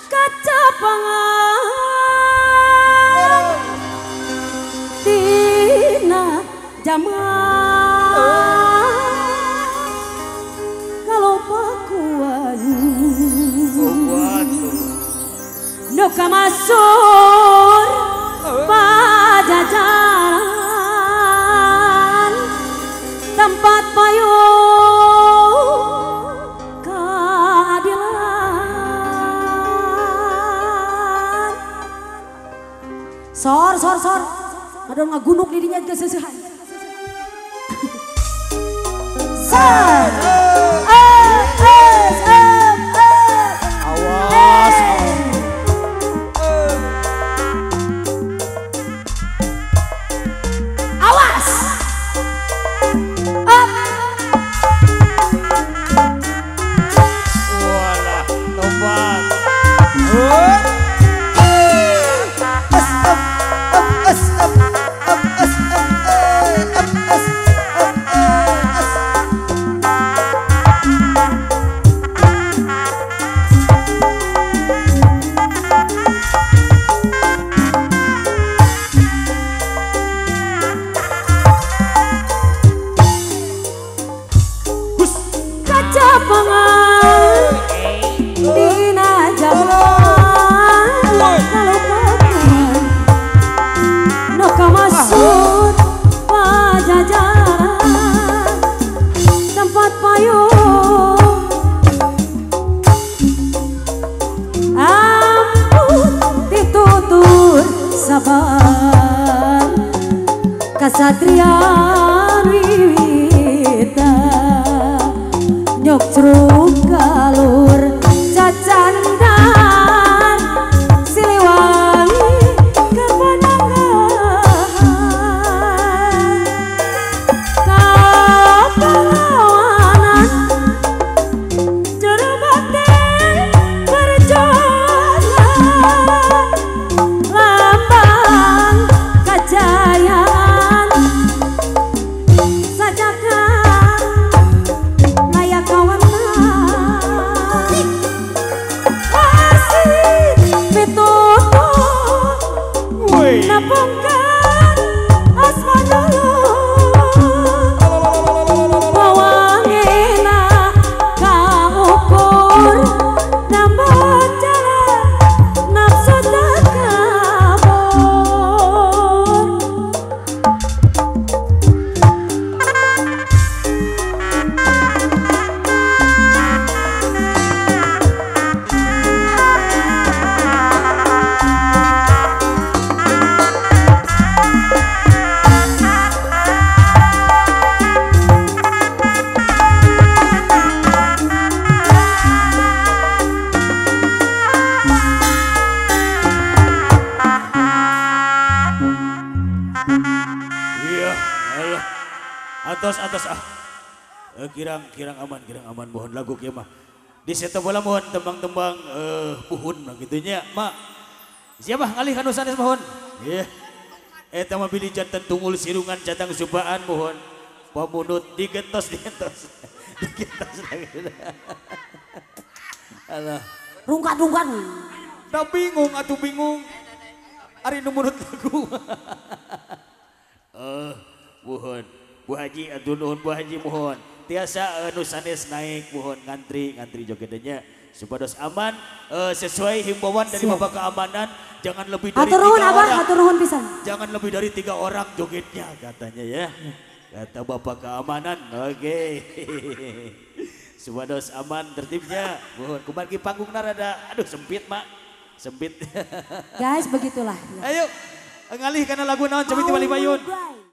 Kacapangan tina jaman kalau pakuan nu kamasur pajajaran tempat payung keadilan. Sor sor sor, aduh ngagunuk didinya keseusehan. Sor, S M awas, awas, up. Walah, tobat. Dina jaman kalupakan nu kamasud pajajaran tempat payung ampun ditutur sabar kasatrian wiwita nyokcruk galur cacandan Siliwangi kapananggahan kapahlawanan jero batin perjuangan lambang kajayaan sajakan layak kawan. Napungkan asma dulu bawangena kaukur nambah jalan nafsu takabur. Atos atos ah. Kirang kirang aman mohon lagu kieu mah. Di seto bola mohon tembang-tembang puhun gitu nya, Mak. Siapa ngalih kanu sanes mohon. Iya. Eta mah bilih janten tungul sirungan catang subaan mohon. Pamunut digentos digentos. Digentos. Alah. Rungkat-rungkat. Da bingung atuh bingung. Ari nu munut lagu. Mohon. Bu Haji aduh nuhun Bu Haji mohon. Tiasa nu sanes naik mohon ngantri jogetnya supados aman sesuai himbauan dari Bapak keamanan jangan lebih dari 3 orang. Atur nuhun pisan. Jangan lebih dari 3 orang jogetnya katanya ya. Kata Bapak keamanan. Oke. Supados aman tertibnya. Mohon kumargi panggungna rada aduh sempit mak. Sempit. Guys begitulah. Ya. Ayo ngalih kana lagu naon cobi tiba-tiba yun.